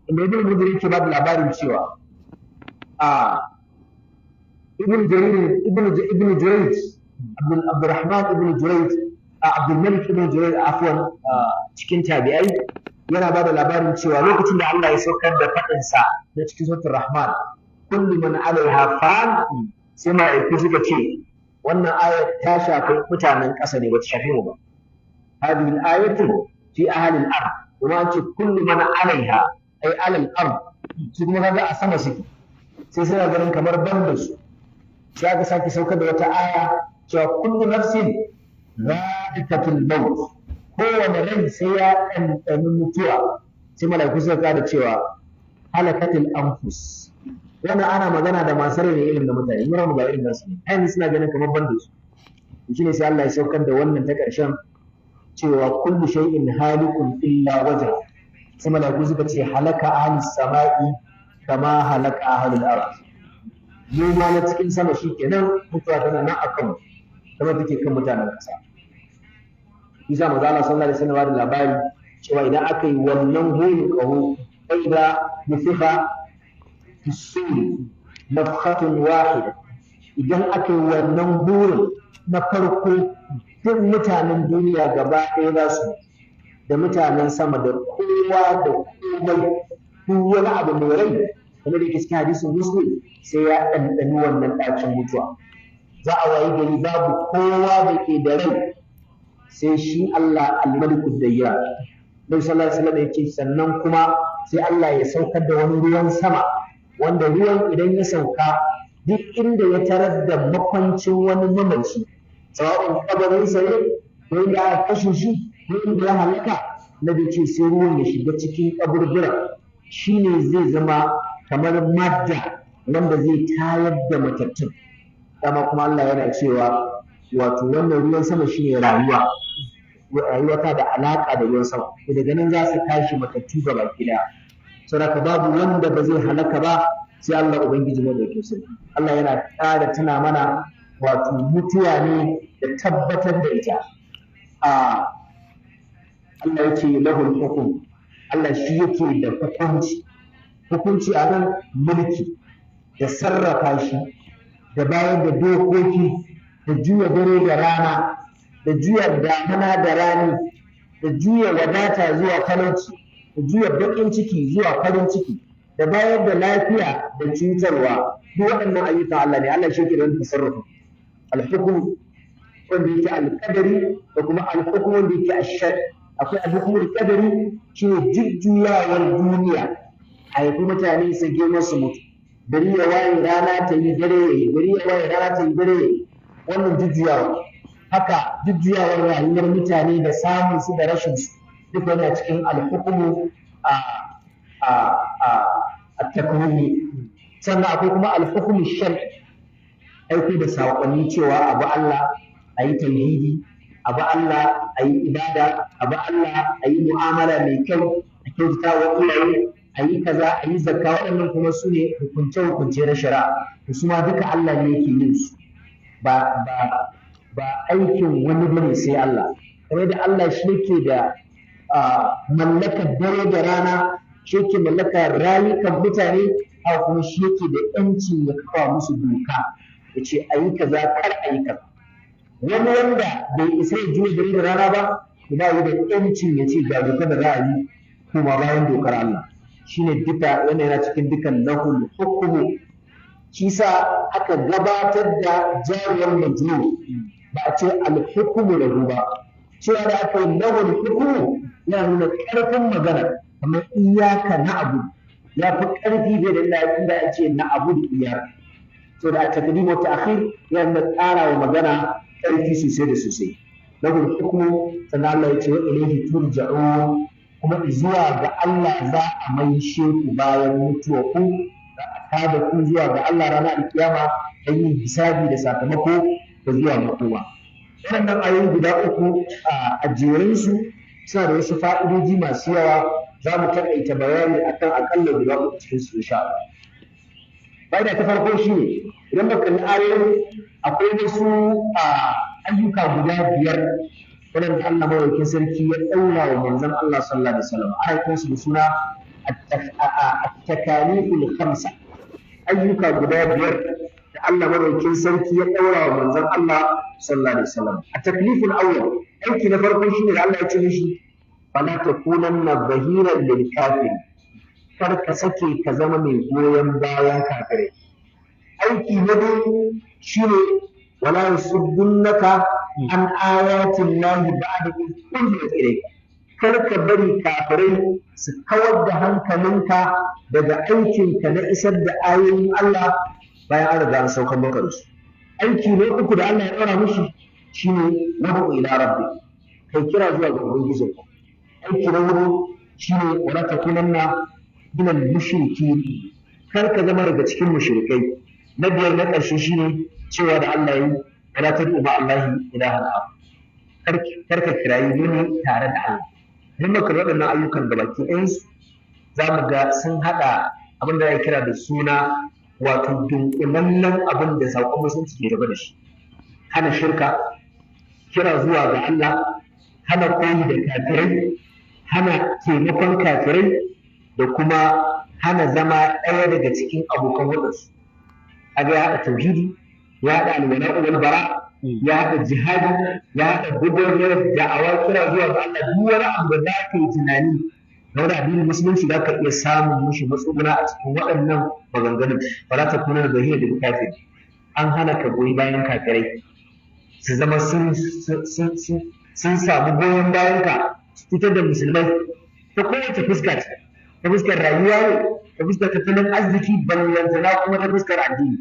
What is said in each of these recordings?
Inda Ibn Munzir yake ba da labarin cewa a Ibn Jarir Ibn Jurayj Abdurrahman Ibn Jurayj, Abdul Malik Ibn Jurayj afwan, cikin tabi'ai, yana ba da labarin cewa lokacin da Allah ya saukar da faɗin sa na cikin suratul Rahman, kullu man alaiha fan, sai mala'iku suka ce wannan ayat ta shafi mutanen ƙasa ne, bata shafe mu ba. Hadhihi al-ayatu fi ahli al-ard, kuma an ce kullu man alaiha ay alal ard, su kuma kaga a sama suke, sai suna ganin kamar ban da su. Sai aka sake saukar da wata aya cewa kullu nafsin dha'iqatul maut, kowane rai sai ya ɗanɗani mutuwa. Sai mala'iku suka kada cewa halakatul anfus, wannan ana magana da masu rai ne irin da mutane, mu ba irin nasu ne, ai suna ganin kamar ban da su. Shine sai Allah ya saukar da wannan ta ƙarshen cewa kullu shay'in halikun illa wajha. Sai mala'iku suka ce halaka ahlus sama'i kama halaka ahlul ard, mu ma na cikin sama shikenan mutuwa tana nan akan kamar take kan mutanen ƙasa. Isa manzo Allah sallallahu alaihi wasallam da labari cewa idan aka yi wannan hulun ƙaho, fa idza nufikha fi suri nafkhatun wahida, idan aka yi wannan hurin na farko duk mutanen duniya gaba ɗaya za su, da mutanen sama da kowa da komai, duk wani abu mai rai, kamar da yake cikin hadisin Muslim, sai ya ɗanɗani wannan ɗacin mutuwa. Za a wayi gari babu kowa da ke da rai sai shi Allah al-Malikud Dayyan. Nabi sallallahu alaihi wasallam yake sannan kuma sai Allah ya saukar da wani ruwan sama, wanda ruwan idan ya sauka duk inda ya tarar da makwancin wani mamaci, sawa'un kabarinsa ne ko inda aka kashe shi ko inda ya halaka, Nabi ce sai ruwan ya shiga cikin kaburbura, shine zai zama kamar madda wanda zai tayar da matattun. Dama kuma Allah yana cewa wato wannan ruwan sama shine rayuwa, rayuwa ta da alaka da ruwan sama, to daga nan za su tashi matattu gaba ɗaya. Saboda babu wanda ba zai halaka ba sai Allah Ubangiji madaukakin sarki. Allah yana ƙara tuna mana wato mutuwa ne da tabbatar da ita. A Allah yake lahul hukum, Allah shi yake da hukunci. Hukunci a nan mulki da sarrafa shi da bayar da dokoki da juya dare da rana da juya damuna da rani da juya wadata zuwa talauci da juya baƙin ciki zuwa farin ciki da bayar da lafiya da cutarwa, duk waɗannan ayyuka Allah ne. Allah shi ke da wani tasarrufi. Al-hukm wanda yake al-qadari da kuma al-hukm wanda yake ash-shar. Akwai al-hukm al-qadari, shine jujjuyawar duniya, a haifi mutane su girma su mutu, gari ya waye rana ta yi dare ya yi, gari ya waye rana ta yi dare ya yi, wannan jujjuyawa. Haka jujjuyawar rayuwar mutane da samun su da rashin su, duk yana cikin al-hukmu a at-takwini. Sannan akwai kuma al-hukmu shar'i, aiko da saƙonni cewa abu Allah a yi tauhidi, abu Allah a yi ibada, abu Allah a yi mu'amala mai kyau, a kyautata wa iyaye, a yi kaza, a yi zakka. Waɗannan kuma su ne hukunce-hukunce na shari'a, su ma duka Allah ne yake yin su, ba ba ba aikin wani bane sai Allah. Kamar da Allah shi yake da mallakar dare da rana, shi yake mallakar rayukan mutane, haka kuma shi yake da ƴancin ya kafa musu doka ya ce a yi kaza, kar a yi kaza. Wani wanda bai isa ya juya dare da rana ba, ba yi da ƴancin ya ce ga dokar da za a yi kuma bayan dokar Allah. Shine duka wannan yana cikin dukan lahul hukmu. Shi sa aka gabatar da jariyar majnun, ba a ce al-hukmu lahu ba. Cewa da aka yi lahul hukmu yana nuna ƙarfin magana, kamar iyaka na abu ya fi ƙarfi bai da inda a ce na abu da iyaka. So da taqdim wa ta'khir yana nuna ƙara wa magana ƙarfi sosai da sosai. Lahul hukmu, sannan Allah ya ce wa ilayhi turja'un, kuma zuwa ga Allah za a maishe ku bayan mutuwa ku, za a tada ku zuwa ga Allah ranar alkiyama don yin hisabi da sakamako da zuwa makoma. Waɗannan ayoyi guda uku a jerin su suna da wasu fa'idoji masu yawa. Za mu taƙaita bayani akan aƙalla guda uku cikin su insha Allah. Fa'ida ta farko shi ne, idan baka kalli ayoyin, akwai wasu ayyuka guda biyar waɗanda Allah madaukakin sarki ya ɗaura wa manzon Allah sallallahu alaihi wasallam. Ana kiransu da suna at-takaliful khamsa, ayyuka guda biyar da Allah madaukakin sarki ya ɗaura wa manzon Allah sallallahu alaihi wasallam. At-takliful awwal, aiki na farko shine da Allah ya ce mishi fala takunanna zahiran lil kafir, kar ka sake ka zama mai goyon bayan kafirai. Aiki na biyu shine wala yasuddunaka an ayatin lahi ba'da iz unzilat ilayka, kar ka bari kafirai su kawar da hankalinka daga aikinka na isar da ayoyin Allah bayan an riga an saukar maka da su. Aiki na uku da Allah ya ɗora mishi shine wad'u ila rabbi, kai kira zuwa ga ubangijinka. Aiki na hudu shine wala takunanna minal mushrikin, kar ka zama daga cikin mushrikai. Na biyar na ƙarshe shine cewa da Allah yi wala tad'u ma Allahi ilahan akhar, kar ka kirayi wani tare da Allah. Idan muka waɗannan ayyukan da baki ɗayansu za mu ga sun haɗa abin da ya kira da suna wato dunkulallen abin da saƙon musulunci ke gaba da shi: hana shirka, kira zuwa ga Allah, hana koyi da kafirai, hana taimakon kafirai, da kuma hana zama ɗaya daga cikin abokan hulɗarsu. Kaga ya haɗa tauhidi, ya haɗa alwala wal bara, ya haɗa jihadi, ya haɗa gudanar da'awa, kira zuwa ga Allah. Duk wani abu da za ka yi tunani na wani addinin musulunci za ka iya samun mushi matsuguna a cikin waɗannan maganganun. Ba za ta kuna da zahira da kafiri, an hana ka goyi bayan kafirai su zama sun samu goyon bayan ka su cutar da musulmai ta kowace fuska ce, ta fuskar rayuwa ne, ta fuskar tattalin arziki, ballantana kuma ta fuskar addini.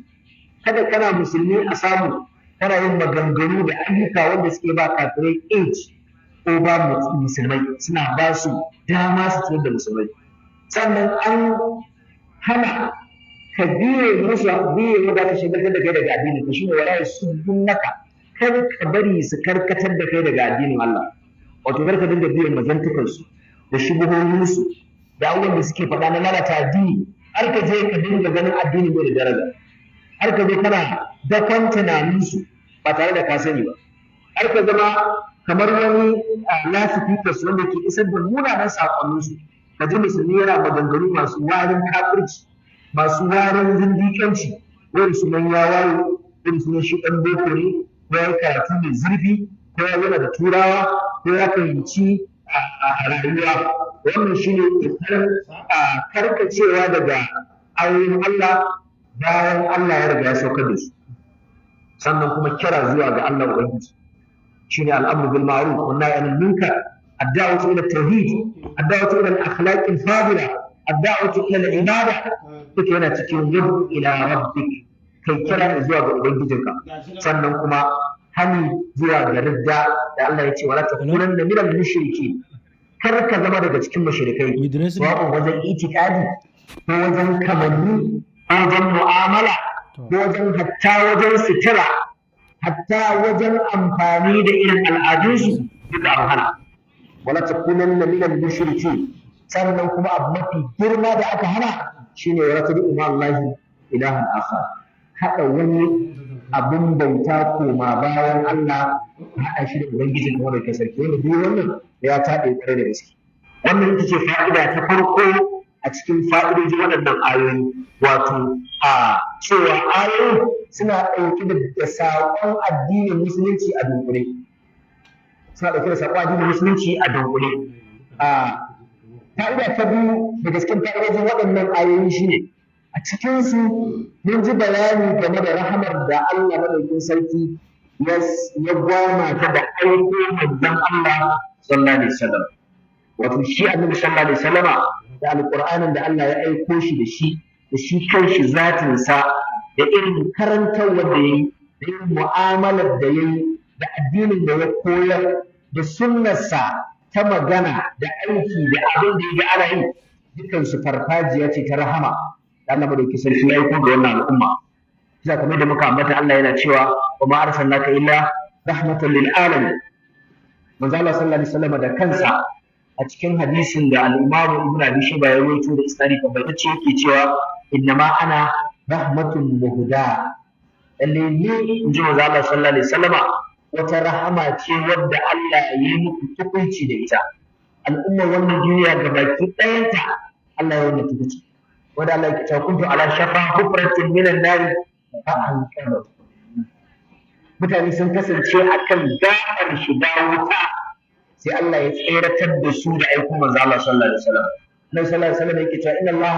Kada kana musulmi a samu kana yin maganganu da ayyuka wanda suke ba kafirai age ko ba musulmai, suna ba su dama su cutar da musulmai. Sannan an hana ka biye musu biye wanda ka shagaltar da kai daga addini ka, shine wala yasuddunaka, kar ka bari su karkatar da kai daga addinin Allah. Wato kar ka dinga biye mazantukansu da shubuhohinsu da abubuwan da suke faɗa na lalata addini, har ka je ka dinga ganin addini bai da daraja, har ka je kana dakon tunaninsu ba tare da ka sani ba, har ka zama kamar wani lasifika wanda ke isar da munanan saƙonninsu. Ka ji musulmi yana maganganu masu warin kafirci, masu warin zindiƙanci, wani sunan ya waye, wani sunan shi ɗan boko ne, ko ya yi karatu mai zurfi, ko ya yana da turawa, ko ya fahimci a rayuwa. Wannan shi ne ƙoƙarin karkacewa daga ayoyin Allah bayan Allah ya riga ya saukar da su. Sannan kuma kira zuwa ga Allah Ubangiji shine al'amru bil ma'ruf wan nahy anil munkar, ad-da'watu ila at-tauhid, ad-da'watu ila al-akhlaq al-fadila, ad-da'watu ila al-ibada, duk yana cikin yadu ila rabbik, kai kira zuwa ga ubangijinka. Sannan kuma hani zuwa ga ridda da Allah ya ce wala takunanna minal mushrikeen, kar ka zama daga cikin mushrikai, sawa'un wajen itikadi ko wajen kamanni ko wajen mu'amala ko wajen hatta wajen sutura, hatta wajen amfani da irin al'adunsu, duka an hana. Wala takunanna minal mushrikeen. Sannan kuma abu mafi girma da aka hana shine wala tad'u ma Allahi ilahan akhar, haɗa wani abin bauta koma bayan Allah, haɗa shi da ubangijin da wanda sarki, wanda duk wannan ya taɗe ƙwarai da gaske. Wannan ita ce fa'ida ta farko a cikin fa'idojin waɗannan ayoyi, wato a cewa ayoyi suna ɗauke da saƙon addinin musulunci a dunkule, suna ɗauke da saƙon addinin musulunci a dunkule. Fa'ida ta biyu daga cikin fa'idojin waɗannan ayoyi shine a cikinsu mun ji bayani game da rahamar da Allah madaukin sarki ya gwama ta da aiko manzon Allah sallallahu alaihi wasallam. Wato shi annabi sallallahu alaihi wasallama da alqur'anin da Allah ya aiko shi da shi, da shi kanshi zatin sa, da irin karantarwar da yayi, da irin mu'amalar da yayi, da addinin da ya koyar, da sunnarsa ta magana da aiki da abin da ya ana yi, dukkan su farfajiya ce ta rahama da Allah madauki sarki ya aiko ga wannan al'umma. Kisa kamar da muka ambata, Allah yana cewa wa ma arsalnaka illa rahmatan lil alamin. Manzo Allah sallallahu alaihi wasallam da kansa a cikin hadisin da al-Imam Ibn Abi Shayba ya rawaito da isnadi tabbatacce yake cewa innama ana rahmatun muhda, lalle ni in ji manzo Allah sallallahu alaihi wasallam wata rahama ce wadda Allah ya yi muku tukunci da ita. Al'ummar wannan duniya gabaki ɗayanta Allah ya wannan tukuci wanda Allah ya ce kuntu ala shafa hufratin minan nari fa anqadha. Mutane sun kasance akan gaɓar shiga wuta, sai Allah ya tseratar da su da aiko manzo Allah sallallahu alaihi wasallam. Annabi sallallahu alaihi wasallam yake cewa inna Allah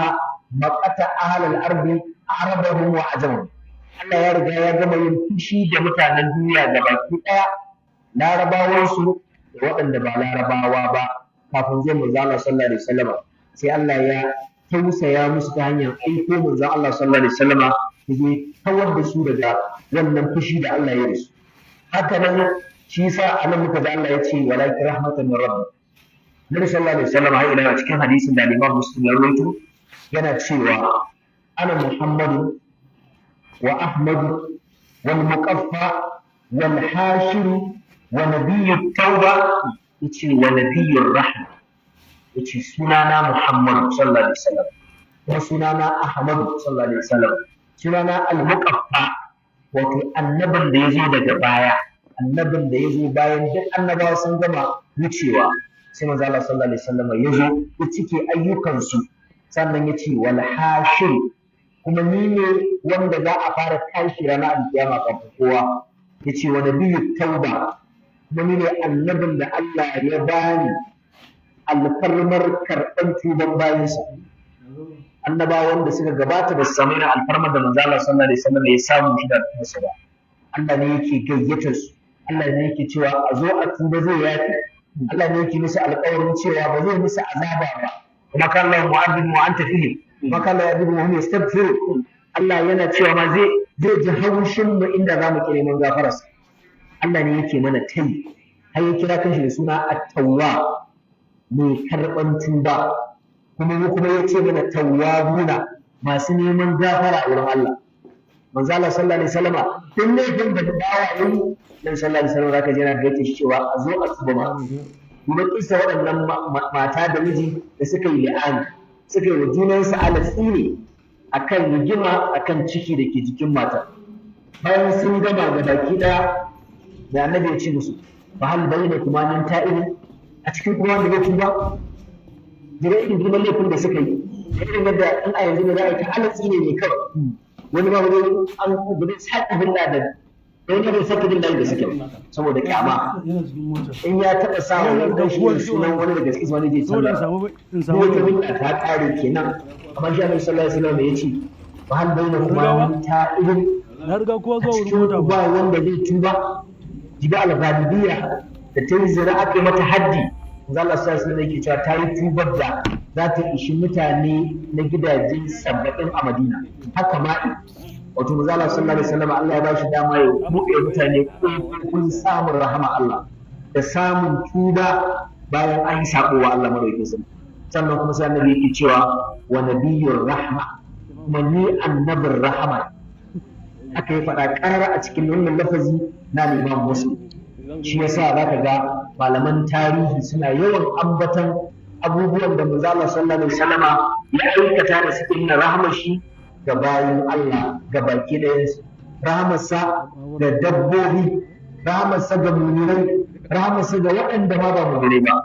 maqata ahlal ardi arabahum wa ajamahum. Allah ya riga ya gama yin fushi da mutanen duniya gabaki daya, larabawan su da waɗanda ba larabawa ba, kafin zuwan manzo Allah sallallahu alaihi wasallam. Sai Allah ya tausaya musu ta hanyar aiko manzo Allah sallallahu alaihi wasallam ya kawar da su daga wannan fushi da Allah ya yi su. Haka nan shi yasa anan muka ji Allah ya ce walakin rahmatan min rabbik. Nabi sallallahu alaihi wasallam har ila cikin hadisin da Imam Muslim ya rawaito yana cewa ana Muhammadu wa Ahmadu wal Muqaffa wal Hashir wa nabiyyu tauba, yace wa nabiyyur rahma, yace sunana Muhammadu sallallahu alaihi wasallam, kuma sunana Ahmadu sallallahu alaihi wasallam, sunana al-Muqaffa, wato annabin da ya zo daga baya, annabin da ya zo bayan duk annabawa sun gama wucewa, sai manzo Allah sallallahu alaihi wasallam ya zo ya cike ayyukansu. Sannan ya ce wal hashir, kuma ni ne wanda za a fara tashi ranar alkiyama kafin kowa. Ya ce wa nabiyyu tauba, kuma ni ne annabin da Allah ya bani alfarmar karɓan tuban bayansa. Annabawan da suka gabata ba su samu irin alfarmar da manzo Allah sallallahu alaihi wasallam ya samu shi da alfarmarsa ba. Allah ne yake gayyatar su, Allah ne yake cewa a zo a tuba zai yafi, Allah ne yake musu alƙawarin cewa ba zai musu azaba ba. Kuma kan Allah mu'adhib wa anta fihi, kuma kan Allah ya'adhibu wa hum yastaghfirun. Allah yana cewa ma zai ji haushin mu inda zamu ki neman gafararsa. Allah ne yake mana tayi, har ya kira kanshi da suna at-tawwab, mai karɓan tuba, kuma mu kuma ya ce mana tawwabuna, masu neman gafara a wurin Allah. Manzo Allah sallallahu alaihi wasallama duk laifin da bawa yayi, dan sallallahu alaihi wasallam zaka je yana gaita shi cewa a zo a tuba ma. Kuma kissa waɗannan mata da miji da suka yi li'ani, suka yi wa junansu alatsi ne akan rigima akan ciki da ke jikin mata. Bayan sun gama ga baki ɗaya, da annabi ya ce musu fa hal bainakuma min ta'ibin, a cikin kuma wanda zai tuba? Daga irin girman laifin da suka yi, da irin yadda in a yanzu ne za a yi ta alatsi ne ne kawai. Wani ma wani an ba zai sake hulɗa da wani ba zai sake jin daɗi da suke saboda kyama. In ya taɓa sa wa wani shi ne sunan wani daga cikin wani zai canza. Wata hulɗa ta ƙare kenan. Amma shi Annabi sallallahu alaihi wasallam ya ce fa hal bainakuma min ta'ibin, Na riga kowa zuwa wurin mota ba wanda zai tuba. Jibi al-Ghamidiyya da ta yi zina aka yi mata haddi, manzo Allah sallallahu alaihi wasallam yake cewa ta yi tubar da za ta ishi mutane na gidaje 70 a Madina. Haka ma wato manzo Allah sallallahu alaihi wasallam Allah ya bashi dama ya buɗe mutane kofofin samun rahama Allah da samun tuba bayan an yi sabo wa Allah madaukakin sarki. Sannan kuma sai annabi yake cewa wa nabiyyur rahma, kuma ni annabin rahama. Aka yi faɗa ƙarara a cikin wannan lafazi na Imam Muslim. Shi yasa zaka ga malaman tarihi suna yawan ambatan abubuwan da manzo Allah sallallahu alaihi wasallama ya aikata da suke nuna rahmar shi ga bayin Allah ga baki ɗayansu, rahamarsa da dabbobi, rahamarsa ga muminai, rahamarsa ga waɗanda ma ba muminai ba.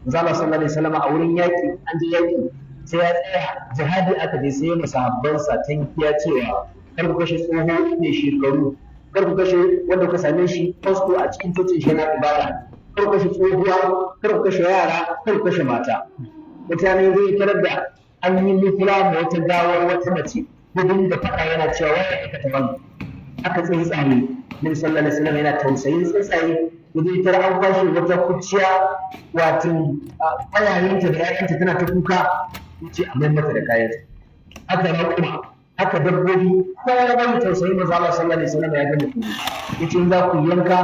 Manzo Allah sallallahu alaihi wasallama a wurin yaƙi, an je yaƙi sai ya tsaya jihadi aka je, sai ya masahabbansa tankiya cewa kar ku kashe tsoho mai shekaru, kar ku kashe wanda kuka same shi fasto a cikin cocin shi yana ibada, kar ku kashe tsohuwa, kar ku kashe yara, kar ku kashe mata. Mutane zai tarar da an yi nufila ma wata gawar wata mace, ko dinga faɗa yana cewa wai aikata wannan. Aka tsuntsaye, Nabi sallallahu alaihi wasallam yana tausayin tsuntsaye, ko zai tarar an kwashe wata kuciya, wato ƙwayayenta da 'ya'yanta tana ta kuka, yace a mai mata da kayanta. Haka raƙuma, haka dabbobi, kowa tausayin manzo Allah sallallahu alaihi wasallam ya gama ku. Yace in za ku yanka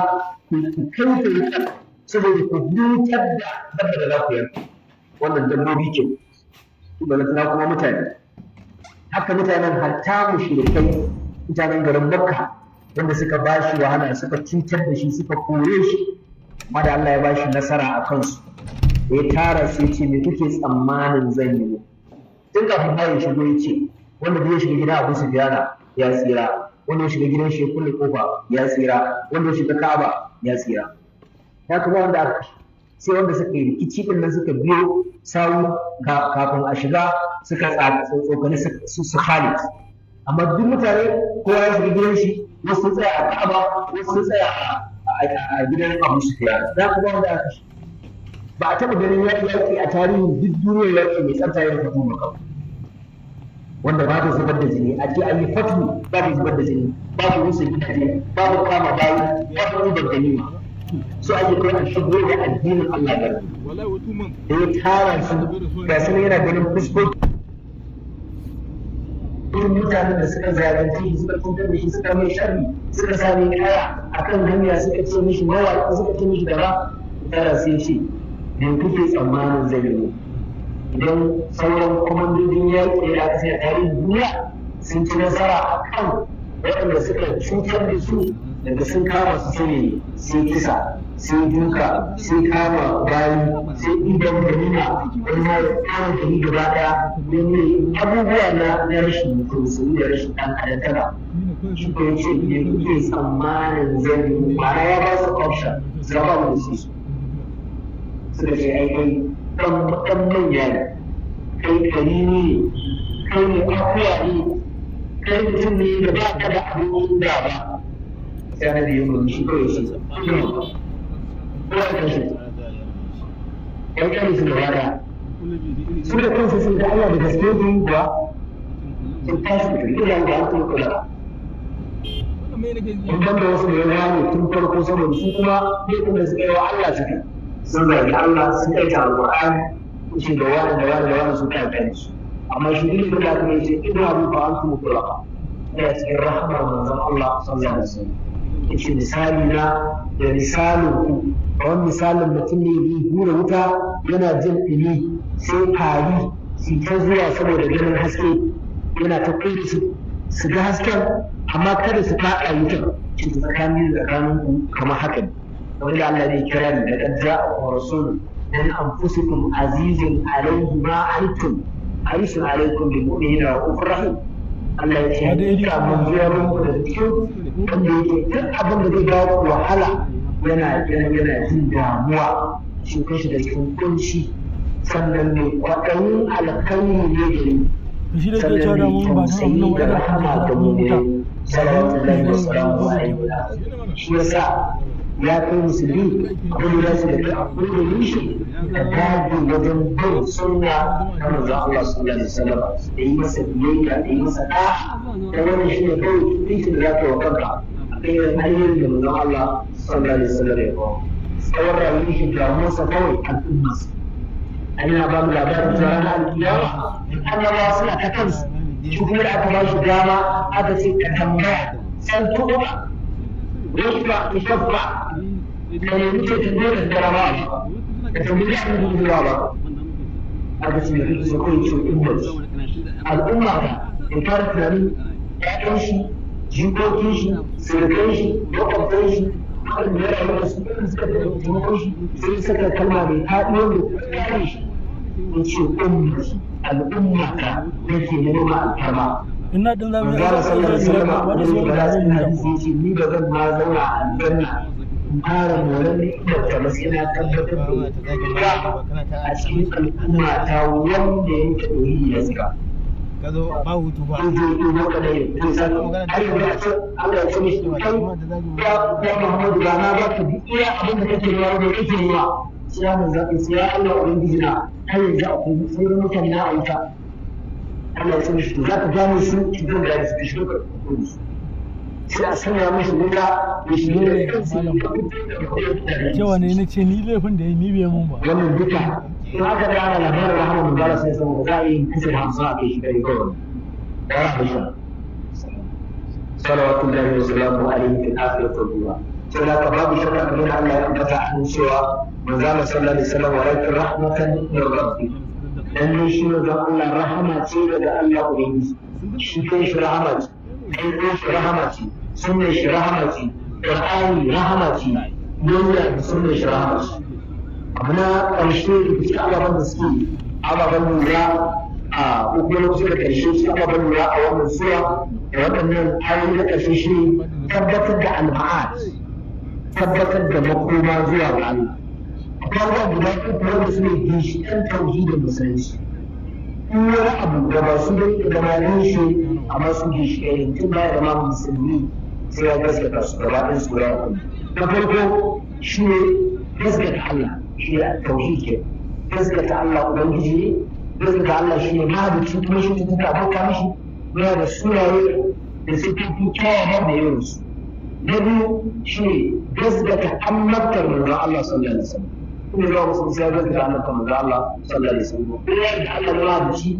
ku kai ta saboda ku hutar da dabba da za ku yanka. Wannan dabbobi ke, balantana kuma mutane. Haka mutanen hatta mushrikai, mutanen garin Makka wanda suka bashi wahala, suka cutar da shi, suka kore shi, amma da Allah ya bashi nasara a kansu, da ya tara su yace me kuke tsammanin zan yi? Tun kafin ma ya shigo yace wanda zai shiga gidan Abu Sufyana ya tsira, wanda ya shiga gidan shi ya kulle kofa ya tsira, wanda ya shiga Ka'aba ya tsira. Ya kuma wanda aka kashe, sai wanda suka yi rikici din nan suka biyo sawu kafin a shiga suka tsokani su Khalid. Amma duk mutane kowa ya shiga gidan shi, wasu sun tsaya a Ka'aba, wasu sun tsaya a gidan Abu Sufyan. Da kuma wanda aka shi ba a taɓa ganin yaƙi a tarihin duk duniyar yaƙi mai tsafta irin fatu Makka, wanda babu zubar da jini. A ce an yi fatu, babu zubar da jini, babu rusa gidaje, babu kama bayi, babu ɗiban ganima. So ake kai a shigo da addinin Allah gari da ya tara su. Ga su yana ganin fuskokin mutanen da suka zalunce shi, suka cutar da shi, suka mai sharri, suka sami kaya akan hanya, suka ce mishi mawaƙi, suka ce mishi gaba. Tara sai ce, me kuke tsammanin zai yi idan sauran kwamandojin yaƙi da aka sani a tarihin duniya sun ci nasara a kan waɗanda suka cutar da su, daga sun kama su sai sai kisa, sai duka, sai kama bayi, sai ɗiban ganima, wani ma ya kama gari gaba ɗaya, wani abubuwa na rashin tausayi da rashin ɗan adantaka? Shi ko ya ce, me kuke tsammanin zai yi? Ma'ana ya ba su option, su raba mu da su. Suka ce, ai kai ɗan manya ne, kai karimi ne, kai ne akuya ne, kai mutum ne da ba ka da abokin gaba. Sai annabi ya murmushi kawai shi ko ya kashe ya kyale su gaba ɗaya. Su da kansu sun ga Allah da gaske yake yi kuwa, sun tashi da ila da an kuma kula in ban da wasu da ya ware tun farko, saboda su kuma laifin da suka yi wa Allah suke, sun zargi Allah, sun ɗauki alƙur'ani ce da wani da wani da wani, su kai kai su. Amma shi duk da aka ce ina abu fa antum khulafa, ina cikin rahmar manzon Allah sallallahu alaihi wasallam. Yace misali na da misalin ku kamar misalin mutum ne zai hura wuta, yana jin ɗumi, sai fari su ta zuwa saboda ganin haske, yana ta kuri su su ga hasken amma kada su faɗa wutar. Shi tsakanin ku kamar haka ne, kamar da Allah zai kira ni da qad ja'akum rasulun min anfusikum azizun alayhi ma antum harisun alaykum bil mu'minina ra'ufur rahim. Allah ya ce hakika mun zo muku da cikin wanda yake duk abin da zai ba ku wahala yana jin damuwa, shi kai shi da cikin kunci, sannan mai kwaɗayin alkhairi ne gare Shi da ke cewa sannan da mai mun ba ta abin tausayi da nan rahama ga mu'minai, salawatullahi wa salamuhu alaihi. Shi yasa ya kai musulmi, abin da su da kai a kullum shi ka dage wajen bin sunna ta manzon Allah sallallahu alaihi wasallam da yi masa biyayya, da yi masa da'a. Da wannan shi ne kawai tuntun da za ka yi wa kanka a kan irin alherin da manzon Allah sallallahu alaihi wasallam ya ba tsawon rayuwar shi. Damuwarsa kawai al'ummarsa. Ana ba mu labarin cewa ranar alkiyama annabawa suna ta kansu, shi kuma da aka ba shi dama aka ce ka tambaya, san tuɓa yashfa tushaffa, ka nemi ceton dole ka rama ka tambayi abin da ba aka ce da kake so kawai ce ummati, al'umma ta. Ya fara tunanin ƴaƴan shi, jikokin shi, surukan shi, maƙwabtan shi, waɗanda ya rayu da su, waɗanda suka taimakon shi. Sai saka kalma mai faɗi wanda ta kare shi, ya ce ummati, al'umma ta nake nema alfarma. Ina din zamu yi Manzala sallallahu alaihi wasallam ba da wani sauran da da cikin zan hadisi yace ni ba zan ma zauna a aljanna in fara moran ni'imar ta ba sai na tabbatar da a cikin al'umma ta wanda ya tauhidi ya tsira. Ka zo ba hutu ba. Zai je yi maka da yin zai sa har yanzu a ce Allah ya ce mishi, kai ya Muhammadu, ba na ba ka duk iya abin da kake nema ba, kake nema? Sai ya manzo sai ya Allah ubangiji na, har yanzu akwai sauran mutane na a wuta. Allah ya ce mishi, to za ka gane su? Zan gane su. Shi ka su sai a sanya mishi wuta ya shiga da kansu. Cewa ne na ce ni laifin da ya ni bai mun ba. Wannan duka in aka da ana labarin rahama manzala sai sama za a yi kusa da 50 a kai shi kai kawai da rahama shi, salawatullahi wa salamu alaihi fil akhirati wal ula. Sai da babu shakka kamar da Allah ya ambata a cikin cewa manzala sallallahu alaihi wasallam walakin rahmatan min rabbi, dan shi manzon Allah rahama ce daga Allah ubangiji. Shi kai shi rahama ce, kai kai shi rahama ce, sunnar shi rahama ce, qur'ani rahama ce, biyayya da sunnar shi rahama ce. Abu na ƙarshe da cikin ababen da suke ababen lura a ko kuma na kusa da ƙarshe cikin ababen lura a wannan sura da waɗannan ayoyi na ƙarshe shi tabbatar da al-ma'ad, tabbatar da makoma zuwa ga Allah. Abubuwa guda uku wanda su ne ginshiƙan tauhidin musulunci. In wani abu da ba su da zama rushe, amma su ginshiƙai ne, mutum baya zama musulmi sai ya gaskata su gaba ɗayan su guda uku. Na farko shi ne gaskata Allah, shi ne tauhid ke. Gaskata Allah Ubangiji ne, gaskata Allah shi ne mahalicci kuma shi ne ta abota mishi, yana da sunaye da sifofi kyawawa da yawansu. Na biyu shi ne gaskata annabtar manzon Allah sallallahu alaihi wasallam. Kuma ba musu sai gaskata annabtar manzon Allah sallallahu alaihi wasallam. Ko ya da Allah mahalicci,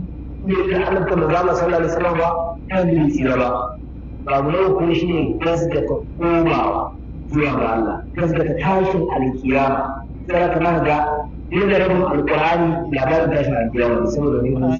ko ya da annabtar manzon Allah sallallahu alaihi wasallam ba, kan yi tsira ba. Babu na uku shi ne gaskata komawa zuwa ga Allah, gaskata tashin alkiyama. Sai ka ga yadda rabin alkur'ani labarin tashin alkiyama ne saboda muhimmanci.